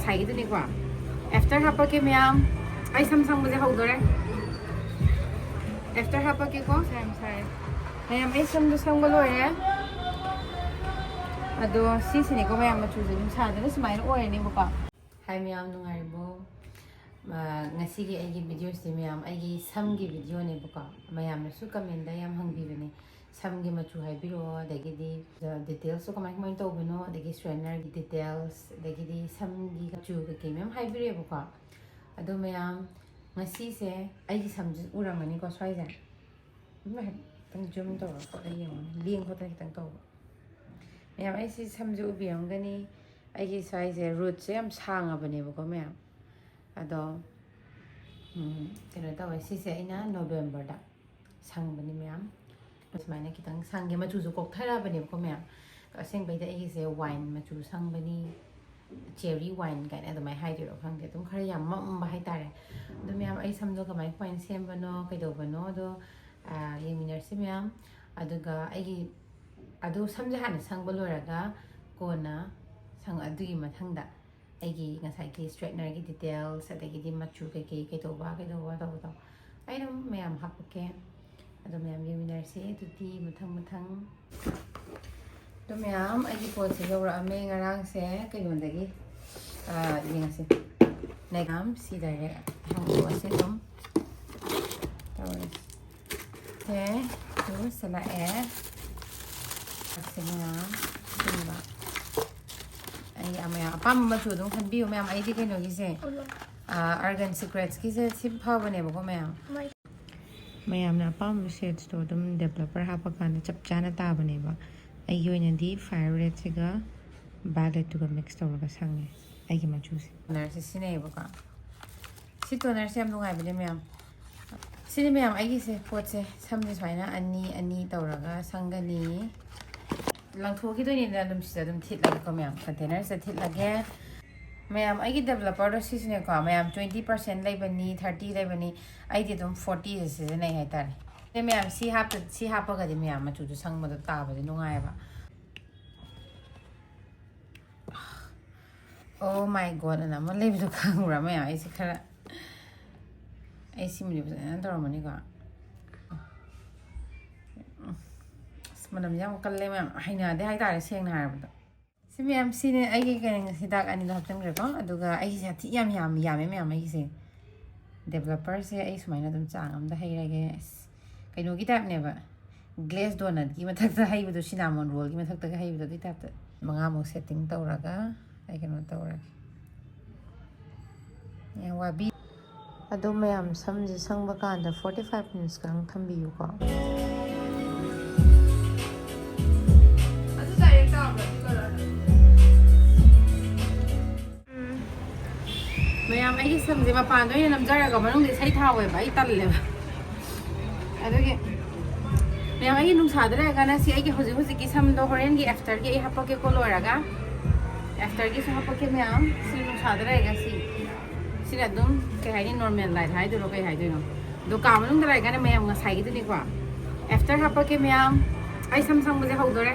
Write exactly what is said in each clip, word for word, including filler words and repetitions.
ꯉꯁꯥꯏꯒꯤꯗꯨꯅꯤꯀꯣ꯫ ꯑꯦꯐꯇꯔ ꯍꯥꯞꯄꯛꯀꯦ ꯃꯌꯥꯝ꯫ ꯑꯩ ꯁꯝ ꯁꯪꯕꯁꯦ ꯍꯧꯗꯣꯔꯦ꯫ ꯑꯦꯐꯇꯔ ꯍꯥꯞꯄꯛꯀꯦꯀꯣ꯫ ꯌꯥꯝ ꯁꯥꯏ꯫ ꯃꯌꯥꯝ, ꯑꯩ ꯁꯝꯗꯣ ꯁꯪꯕ ꯂꯣꯏꯔꯦ꯫ ꯑꯗꯣ ꯁꯤꯁꯤꯅꯦꯀꯣ ꯃꯌꯥꯝ, ꯃꯆꯨꯁꯦ ꯑꯗꯨꯝ ꯁꯥꯗꯅ ꯁꯨꯃꯥꯏꯅ ꯑꯣꯏꯔꯅꯦꯕꯀꯣ꯫ ꯍꯥꯏ ꯃꯌꯥꯝ, ꯅꯨꯡꯉꯥꯏꯔꯤꯕꯣ? ꯑ, ꯉꯁꯤꯒꯤ ꯑꯩꯒꯤ ꯚꯤꯗꯤꯑꯣꯁꯦ ꯃꯌꯥꯝ, ꯑꯩꯒꯤ ꯁꯝꯒꯤ ꯚꯤꯗꯤꯑꯣꯅꯦꯕꯀꯣ꯫ ꯃꯌꯥꯝꯅꯁꯨ ꯀꯃꯦꯟꯗ ꯌꯥꯝ ꯍꯪꯕꯤꯕꯅꯦ, ꯁꯝꯒꯤ ꯃꯆꯨ ꯍꯥꯏꯕꯤꯔꯛꯑꯣ, ꯑꯗꯒꯤꯗꯤ ꯗꯤꯇꯦꯜꯁꯇꯣ ꯀꯃꯥꯏ ꯀꯃꯥꯏꯅ ꯇꯧꯕꯅꯣ, ꯑꯗꯒꯤ ꯁ꯭ꯇ꯭ꯔꯦꯠꯅꯔꯒꯤ ꯗꯤꯇꯦꯜꯁ, ꯑꯗꯒꯤꯗꯤ ꯁꯝꯒꯤ ꯃꯆꯨ ꯀꯩꯀꯩ ꯃꯌꯥꯝ ꯍꯥꯏꯕꯤꯔꯛꯑꯦꯕꯀꯣ꯫ ꯑꯗꯣ ꯃꯌꯥꯝ, ꯉꯁꯤꯁꯦ ꯑꯩꯒꯤ ꯁꯝꯁꯦ ꯎꯔꯝꯒꯅꯤꯀꯣ ꯁ꯭ꯋꯥꯏꯁꯦ꯫ ꯏꯃꯥ, ꯈꯤꯇꯪ ꯖꯨꯝ ꯇꯧꯔ ꯈꯣꯠꯂ ꯌꯦꯡꯉꯣꯅꯦ, ꯂꯦꯡ ꯈꯣꯠꯇꯅ ꯈꯤꯇꯪ ꯇꯧꯕ꯫ ꯃꯌꯥꯝ, ꯑꯩ ꯁꯤ ꯁꯝꯁꯦ ꯎꯕꯤꯔꯝꯒꯅꯤ꯫ ꯑꯩꯒꯤ ꯁ꯭ꯋꯥꯏꯁꯦ ꯔꯨꯠꯁꯦ ꯌꯥꯝ ꯁꯥꯡꯉꯕꯅꯦꯕꯀꯣ ꯃꯌꯥꯝ꯫ ꯑꯗꯣ, ꯎꯝ, ꯀꯩꯅꯣ ꯇꯧꯋꯦ, ꯁꯤꯁꯦ ꯑꯩꯅ ꯅꯣꯕꯦꯝꯕꯔꯗ ꯁꯪꯕꯅꯤ ꯃꯌꯥꯝ꯫ ꯁꯨꯃꯥꯏꯅ ꯈꯤꯇꯪ ꯁꯪꯒꯦ, ꯃꯆꯨꯁꯨ ꯀꯣꯛꯊꯔꯛꯑꯕꯅꯦꯕꯀꯣ ꯃꯌꯥꯝ꯫ ꯑꯁꯦꯡꯕꯩꯗꯤ ꯑꯩꯒꯤꯁꯦ ꯋꯥꯏꯟ ꯃꯆꯨ ꯁꯪꯕꯅꯤ, ꯆꯦꯔꯤ ꯋꯥꯏꯟ ꯀꯥꯏꯅ ꯑꯗꯨꯃꯥꯏꯅ ꯍꯥꯏꯗꯣꯏꯔꯣ ꯈꯪꯗꯦ, ꯑꯗꯨꯝ ꯈꯔ ꯌꯥꯝ ꯃꯝꯕ ꯍꯥꯏꯇꯥꯔꯦ꯫ ꯑꯗꯣ ꯃꯌꯥꯝ, ꯑꯩ ꯁꯝꯗꯣ ꯀꯃꯥꯏ ꯀꯃꯥꯏꯅ ꯁꯦꯝꯕꯅꯣ, ꯀꯩꯗꯧꯕꯅꯣ, ꯑꯗꯣ, ꯑꯥ, ꯌꯦꯡꯃꯤꯟꯅꯔꯁꯤ ꯃꯌꯥꯝ꯫ ꯑꯗꯨꯒ ꯑꯩꯒꯤ ꯑꯗꯨ ꯁꯝꯁꯦ ꯍꯥꯟꯅ ꯁꯪꯕ ꯂꯣꯏꯔꯒ ꯀꯣꯟꯅ ꯁꯪ-, ꯑꯗꯨꯒꯤ ꯃꯊꯪꯗ ꯑꯩꯒꯤ ꯉꯁꯥꯏꯒꯤ ꯁ꯭ꯇ꯭ꯔꯦꯠꯅꯔꯒꯤ ꯗꯤꯇꯦꯜꯁ, ꯑꯗꯒꯤꯗꯤ ꯃꯆꯨ ꯀꯩꯀꯩ, ꯀꯩꯗꯧꯕ, ꯀꯩꯗꯧꯕ ꯇꯧꯕꯗꯣ ꯑꯩ ꯑꯗꯨꯝ ꯃꯌꯥꯝ ꯍꯥꯞꯄꯛꯀꯦ꯫ ꯑꯗꯣ ꯃꯌꯥꯝ ꯌꯦꯡꯃꯤꯟꯅꯔꯁꯤ ꯑꯗꯨꯗꯤ ꯃꯊꯪ ꯃꯊꯪ꯫ ꯑꯗꯣ ꯃꯌꯥꯝ, ꯑꯩꯒꯤ ꯄꯣꯠꯁꯦ ꯌꯧꯔꯛꯑꯝꯃꯦ ꯉꯔꯥꯡꯁꯦ ꯀꯩꯅꯣꯗꯒꯤ, ꯑꯥ, ꯌꯦꯡꯉꯁꯤ꯫ ꯃꯌꯥꯝ, ꯁꯤ ꯗꯥꯏꯔꯦꯛ ꯍꯥꯡꯗꯣꯛꯑꯁꯤ ꯑꯗꯨꯝ꯫ ꯇꯧꯔꯁꯤ꯫ ꯁꯦ, ꯇꯨ ꯁꯤꯜꯂꯛꯑꯦ꯫ ꯁꯤꯅ ꯁꯤꯒꯨꯝꯕ꯫ ꯑꯩ ꯃꯌꯥꯝ ꯑꯄꯥꯝꯕ ꯃꯆꯨ ꯑꯗꯨꯝ ꯈꯟꯕꯤꯌꯨ ꯃꯌꯥꯝ꯫ ꯑꯩꯗꯤ ꯀꯩꯅꯣꯒꯤꯁꯦ, ꯑꯥ, ꯑꯥꯔꯒꯟ ꯁꯤꯀ꯭ꯔꯦꯠꯁꯀꯤꯁꯦ ꯁꯤ ꯐꯕꯅꯦꯕꯀꯣ ꯃꯌꯥꯝ꯫ ꯃꯌꯥꯝꯅ ꯑꯄꯥꯝꯕ ꯁꯦꯠꯁꯇꯣ ꯑꯗꯨꯝ ꯗꯦꯕꯂꯞꯄꯔ ꯍꯥꯞꯄꯀꯥꯟꯗ ꯆꯞ ꯆꯥꯅ ꯇꯥꯕꯅꯦꯕ꯫ ꯑꯩꯒꯤ ꯑꯣꯏꯅꯗꯤ ꯐꯥꯏꯌꯔ ꯔꯦꯠꯁꯤꯒ ꯚꯥꯏꯂꯦꯠꯇꯨꯒ ꯃꯤꯛꯁ ꯇꯧꯔꯒ ꯁꯪꯉꯦ ꯑꯩꯒꯤ ꯃꯆꯨꯁꯦ꯫ ꯇꯣꯅꯔꯁꯦ ꯁꯤꯖꯤꯟꯅꯩꯌꯦꯕꯀꯣ꯫ ꯁꯤ ꯇꯣꯅꯔꯁꯦ ꯌꯥꯝ ꯅꯨꯡꯉꯥꯏꯕꯅꯦ ꯃꯌꯥꯝ꯫ ꯁꯤꯅꯤ ꯃꯌꯥꯝ ꯑꯩꯒꯤꯁꯦ ꯄꯣꯠꯁꯦ꯫ ꯁꯝꯁꯦ ꯁꯨꯃꯥꯏꯅ ꯑꯅꯤ ꯑꯅꯤ ꯇꯧꯔꯒ ꯁꯪꯒꯅꯤ꯫ ꯂꯪꯊꯣꯛꯈꯤꯗꯣꯏꯅꯤꯅ ꯑꯗꯨꯝ ꯁꯤꯗ ꯑꯗꯨꯝ ꯊꯤꯠꯂꯒꯦꯀꯣ ꯃꯌꯥꯝ, ꯀꯟꯇꯦꯅꯔꯁꯤꯗ ꯊꯤꯠꯂꯒꯦ꯫ ꯃꯌꯥꯝ, ꯑꯩꯒꯤ ꯗꯦꯕꯂꯞꯄꯔꯗꯣ ꯁꯤꯁꯤꯅꯦꯀꯣ ꯃꯌꯥꯝ, ꯇ꯭ꯋꯦꯟꯇꯤ ꯄꯥꯔꯁꯦꯟ ꯂꯩꯕꯅꯤ, ꯊꯥꯔꯇꯤ ꯂꯩꯕꯅꯤ, ꯑꯩꯗꯤ ꯑꯗꯨꯝ ꯐꯣꯔꯇꯤꯁꯦ ꯁꯤꯖꯤꯟꯅꯩ ꯍꯥꯏꯇꯥꯔꯦ꯫ ꯑꯗꯩ ꯃꯌꯥꯝ, ꯁꯤ ꯍꯥꯞꯇ-, ꯁꯤ ꯍꯥꯞꯄꯒꯗꯤ ꯃꯌꯥꯝ ꯃꯆꯨꯗꯣ ꯁꯪꯕꯗꯣ ꯇꯥꯕꯗꯤ ꯅꯨꯡꯉꯥꯏꯌꯦꯕ꯫ Oh my God ꯑꯅ ꯑꯃ ꯂꯩꯕꯗꯣ ꯈꯪꯕ꯭ꯔꯥ ꯃꯌꯥꯝ? ꯑꯩꯁꯦ ꯈꯔ, ꯑꯩ ꯁꯤꯃꯗꯤ ꯐꯖꯅ ꯇꯧꯔꯝꯃꯅꯤꯀꯣ꯫ ꯑꯁ, ꯃꯅꯝꯁꯦ ꯌꯥꯝ ꯀꯜꯂꯦ ꯃꯌꯥꯝ, ꯍꯩꯅꯗꯦ ꯍꯥꯏꯇꯥꯔꯦ ꯁꯦꯡꯅ ꯍꯥꯏꯔꯕꯗ꯫ ꯁꯤ ꯃꯌꯥꯝ, ꯁꯤꯅꯦ ꯑꯩꯒꯤ ꯀꯩꯅꯣ, ꯍꯤꯗꯥꯛ ꯑꯅꯤꯗꯣ ꯍꯥꯞꯆꯤꯟꯈ꯭ꯔꯦꯀꯣ꯫ ꯑꯗꯨꯒ ꯑꯩꯒꯤꯁꯦ ꯍꯥꯊꯤ ꯌꯥꯝ ꯌꯥꯝ ꯌꯥꯝꯃꯦ ꯃꯌꯥꯝ ꯑꯩꯒꯤꯁꯦ꯫ ꯗꯦꯕꯂꯞꯄꯔꯁꯦ ꯑꯩ ꯁꯨꯃꯥꯏꯅ ꯑꯗꯨꯝ ꯆꯥꯡ ꯑꯃꯗ ꯍꯩꯔꯒꯦ꯫ ꯑꯁ, ꯀꯩꯅꯣꯒꯤ ꯇꯥꯏꯞꯅꯦꯕ, ꯒ꯭ꯂꯦꯁ ꯗꯣꯅꯠꯀꯤ ꯃꯊꯛꯇ ꯍꯩꯕꯗꯣ, ꯁꯤꯅꯥꯃꯣꯟ ꯔꯣꯜꯒꯤ ꯃꯊꯛꯇꯒ ꯍꯩꯕꯗꯣ, ꯑꯗꯨꯒꯤ ꯇꯥꯏꯞꯇ꯫ ꯃꯉꯥꯃꯨꯛ ꯁꯦꯠꯇꯤꯡ ꯇꯧꯔꯒ ꯑꯩ ꯀꯩꯅꯣ ꯇꯧꯔꯒꯦ꯫ ꯌꯥꯝ ꯋꯥꯕꯤ꯫ ꯑꯗꯣ ꯃꯌꯥꯝ, ꯁꯝꯁꯦ ꯁꯪꯕ ꯀꯥꯟꯗ forty five minutesꯀ ꯊꯝꯕꯤꯌꯨꯀꯣ꯫ ꯎꯝ꯫ ꯃꯌꯥꯝ, ꯑꯩꯒꯤ ꯁꯝꯁꯦ ꯃꯄꯥꯟꯗ ꯑꯣꯏꯅ ꯅꯝꯖꯔꯒ ꯃꯅꯨꯡꯗ ꯏꯁꯩ ꯊꯥꯎꯋꯦꯕ, ꯑꯩ ꯇꯜꯂꯦꯕ꯫ ꯑꯗꯨꯒꯤ ꯃꯌꯥꯝ, ꯑꯩꯒꯤ ꯅꯨꯡꯁꯥꯗ ꯂꯩꯔꯒꯅ ꯁꯤ ꯑꯩꯒꯤ ꯍꯧꯖꯤꯛ ꯍꯧꯖꯤꯛꯀꯤ ꯁꯝꯗꯣ ꯍꯣꯔꯦꯟꯒꯤ afterꯒꯤ ꯑꯩ ꯍꯥꯄꯛꯀꯦꯀꯣ ꯂꯣꯏꯔꯒ꯫ Afterꯒꯤꯁꯨ ꯍꯥꯄꯛꯀꯦ ꯃꯌꯥꯝ꯫ ꯁꯤ ꯅꯨꯡꯁꯥꯗ ꯂꯩꯔꯒ ꯁꯤ, ꯁꯤꯅ ꯑꯗꯨꯝ ꯀꯩ ꯍꯥꯏꯅꯤ, normal light ꯍꯥꯏꯗꯣꯏꯔꯣ ꯀꯩ ꯍꯥꯏꯗꯣꯏꯅꯣ? ꯑꯗꯣ ꯀꯥ ꯃꯅꯨꯡꯗ ꯂꯩꯔꯒꯅ ꯃꯌꯥꯝ ꯉꯁꯥꯏꯒꯤꯗꯨꯅꯤꯀꯣ꯫ After ꯍꯥꯄꯛꯀꯦ ꯃꯌꯥꯝ꯫ ꯑꯩ ꯁꯝ ꯁꯪꯕꯁꯦ ꯍꯧꯗꯣꯔꯦ꯫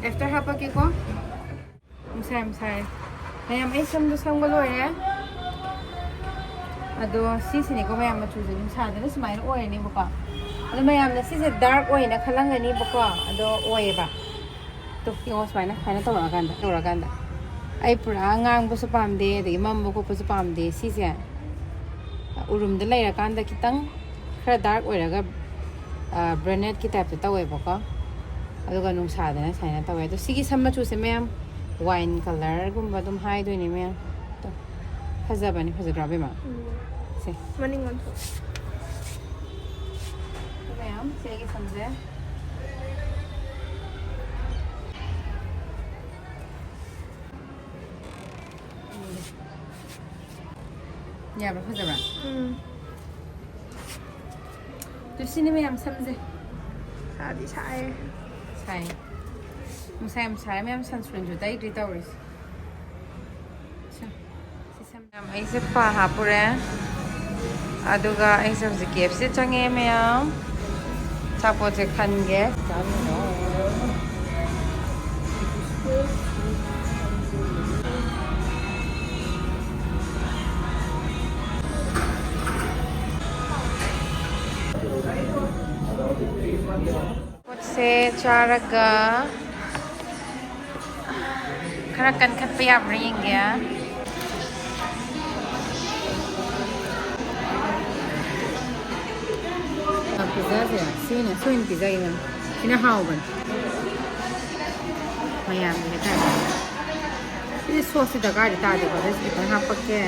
After ꯍꯥꯄꯛꯀꯦꯀꯣ꯫ ꯅꯨꯡꯁꯥ ꯌꯥꯝ ꯁꯥꯏ꯫ ꯃꯌꯥꯝ, ꯑꯩ ꯁꯝꯗꯣ ꯁꯪꯕ ꯂꯣꯏꯔꯦ꯫ ꯑꯗꯣ ꯁꯤꯁꯤꯅꯦꯀꯣ ꯃꯌꯥꯝ, ꯃꯆꯨꯁꯦ ꯅꯨꯡꯁꯥꯗꯅ ꯁꯨꯃꯥꯏꯅ ꯑꯣꯏꯔꯅꯦꯕꯀꯣ꯫ ꯑꯗꯣ ꯃꯌꯥꯝꯅ ꯁꯤꯁꯦ dark ꯑꯣꯏꯅ ꯈꯜꯂꯝꯒꯅꯤꯕꯀꯣ, ꯑꯗꯣ ꯑꯣꯏꯌꯦꯕ꯫ ꯇꯣ, ꯌꯦꯡꯉꯣ, ꯁꯨꯃꯥꯏꯅ, ꯁꯨꯃꯥꯏꯅ ꯇꯧꯔꯛꯑꯀꯥꯟꯗ, ꯇꯧꯔꯛꯑꯀꯥꯟꯗ꯫ ꯑꯩ ꯄꯨꯔꯥ ꯉꯥꯡꯕꯁꯨ ꯄꯥꯝꯗꯦ, ꯑꯗꯒꯤ ꯃꯝꯕ ꯈꯣꯠꯄꯁꯨ ꯄꯥꯝꯗꯦ꯫ ꯁꯤꯁꯦ ꯎꯔꯨꯝꯗ ꯂꯩꯔꯀꯥꯟꯗ ꯈꯤꯇꯪ ꯈꯔ dark ꯑꯣꯏꯔꯒ, ꯑ, brunetteꯀꯤ typeꯇ ꯇꯧꯋꯦꯕꯀꯣ꯫ ꯑꯗꯨꯒ ꯅꯨꯡꯁꯥꯗꯅ ꯁꯨꯃꯥꯏꯅ ꯇꯧꯋꯦ꯫ ꯑꯗꯣ ꯁꯤꯒꯤ ꯁꯝ ꯃꯆꯨꯁꯦ ꯃꯌꯥꯝ wine colourꯒꯨꯝꯕ ꯑꯗꯨꯝ ꯍꯥꯏꯗꯣꯏꯅꯦ ꯃꯌꯥꯝ꯫ ꯇꯣ, ꯐꯖꯕꯅꯦ, ꯐꯖꯗ꯭ꯔꯥ ꯕꯦꯝꯃ? ꯎꯝ꯫ ꯁꯦ꯫ ꯃꯅꯤꯡ ꯑꯣꯟꯊꯣꯛ꯫ ꯁꯤ ꯃꯌꯥꯝ, ꯁꯤ ꯑꯩꯒꯤ ꯁꯝꯁꯦ꯫ ꯌꯥꯕ꯭ꯔꯥ, ꯐꯖꯕ꯭ꯔꯥ? ꯎꯝ꯫ ꯑꯗꯨ ꯁꯤꯅꯤ ꯃꯌꯥꯝ ꯁꯝꯁꯦ꯫ ꯁꯥꯗꯤ ꯁꯥꯏꯌꯦ꯫ ꯁꯥꯏ꯫ ꯅꯨꯡꯁꯥ ꯌꯥꯝ ꯁꯥꯏ ꯃꯌꯥꯝ, sunscreenꯁꯨ ꯇꯩꯗ꯭ꯔꯤ ꯇꯧꯔꯤꯁꯦ꯫ ꯁꯦ꯫ ꯁꯤ ꯁꯝ ꯃꯌꯥꯝ ꯑꯩꯁꯦ ꯄꯥ ꯍꯥꯞꯄꯨꯔꯦ꯫ ꯑꯗꯨꯒ ꯑꯩꯁꯦ ꯍꯧꯖꯤꯛ KFC ꯆꯪꯉꯦ ꯃꯌꯥꯝ꯫ ꯑꯆꯥꯄꯣꯠꯁꯦ ꯈꯟꯒꯦ꯫ ꯆꯥꯅꯤꯡꯕ꯫ ꯄꯣꯠꯁꯦ ꯆꯥꯔꯒ ꯈꯔ ꯀꯟꯈꯠꯄ ꯌꯥꯕ꯭ꯔꯥ ꯌꯦꯡꯒꯦ꯫ ꯄꯤꯖꯁꯦ꯫ ꯁꯤꯅ ꯁꯣꯏꯅ ꯄꯤꯖꯒꯦ ꯃꯦꯝ꯫ ꯁꯤꯅ ꯍꯥꯎꯕꯅꯤ꯫ ꯃꯌꯥꯝꯒꯤ ꯍꯥꯏꯇꯥꯔꯦ꯫ ꯁꯤꯗꯤ ꯁꯣꯁꯁꯤ ꯗꯔꯀꯥꯔꯗꯤ ꯇꯥꯗꯦꯀꯣ꯫ ꯑꯗꯨꯁꯨ ꯈꯤꯇꯪ ꯍꯥꯞꯄꯛꯀꯦ꯫